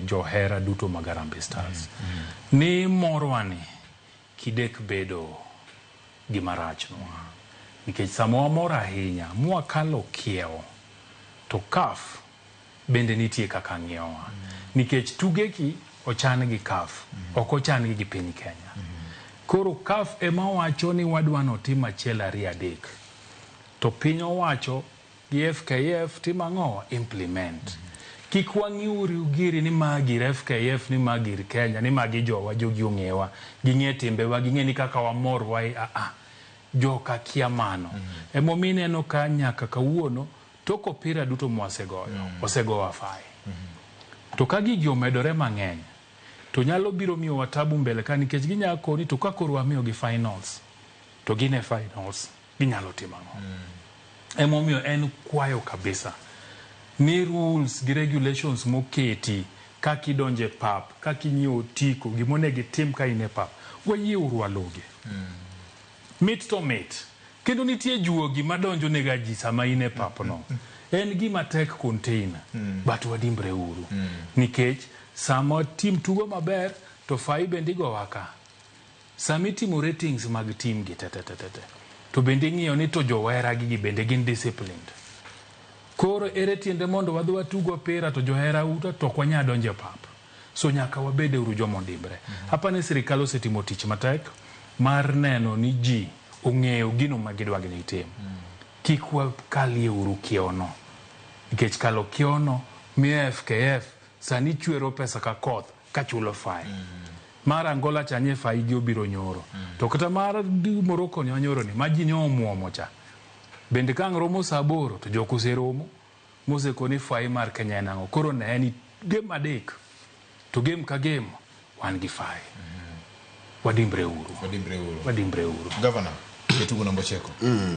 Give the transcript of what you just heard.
johera duto mag Harambee Stars ni morwani kidek bedo gima rachnwa nikech sama wamor ahinya mwakalo kiewo to CAF bende nitie kaka ng'iyowa nikech tugeki ochan gi CAF ok ochan gi gi piny Kenya. Koro CAF ema wacho ni wadwa notim achiel ariyo adek to piny owacho gi FKF timo ang'o implement. Kik wang'iuru giri ni ma gir FKF ni ma gir Kenya ni magi jowa jogi ong'ewa ging'e timbewa ging'e ni kaka wamor wa a a joka kia mano. Emomiyo ineno ka nyaka kawuono tok opira duto mwasegoyo osegowa fai. To ka gigi omedore mang'eny to nyalo biro miyowa tabu mbele ka nikech ginyalo koni to ka koro wamiyogi finals to gin e finals ginyalo timo ang'o? Emomiyo en kwayo kabisa ni rules gi regulations moketi kaka idonjo e pap, kaka inyiewo otiko, gimonego itim ka in e pap, wayieuru waluwgi. Mit to mit. Kendo nitie juogi madonjo nega ji sama in e pap no. En gima tek contain, but wadimbre uru. Nikech sama team tugo maber to fai bende igowa ka. Sama itimo ratings mag team gi te te te te te, to bende ing'iyo ni to johera gi bende gin disciplined. Koro ere tiende mondo wadhi watug opira to johera uta to ok wanyal donjo e pap. So nyaka wabed uru joma odimbre. Apa ni sirikal osetimo tich matek mar neno ni ji ong'eyo gino ma gidwa ni gitim. Kik wakalie uru kiewo no. Nikech kalo kiewo no miyo FKF sani chwero pesa ka koth kachulo fine. Mar Angola cha nye fai gi obiro nyoro. To kata mar Morocco ni nyoro ni ma ji ne omuomo cha. Bende ka ang' romo saa aboro to jok oseromo mosekoni fai mar Kenya en ang'o. Koro ne en game adek to game ka game wan gi fai. Wadimbre uru. Wadimbre uru. Wadimbre uru. Governor, jatugo namba 9.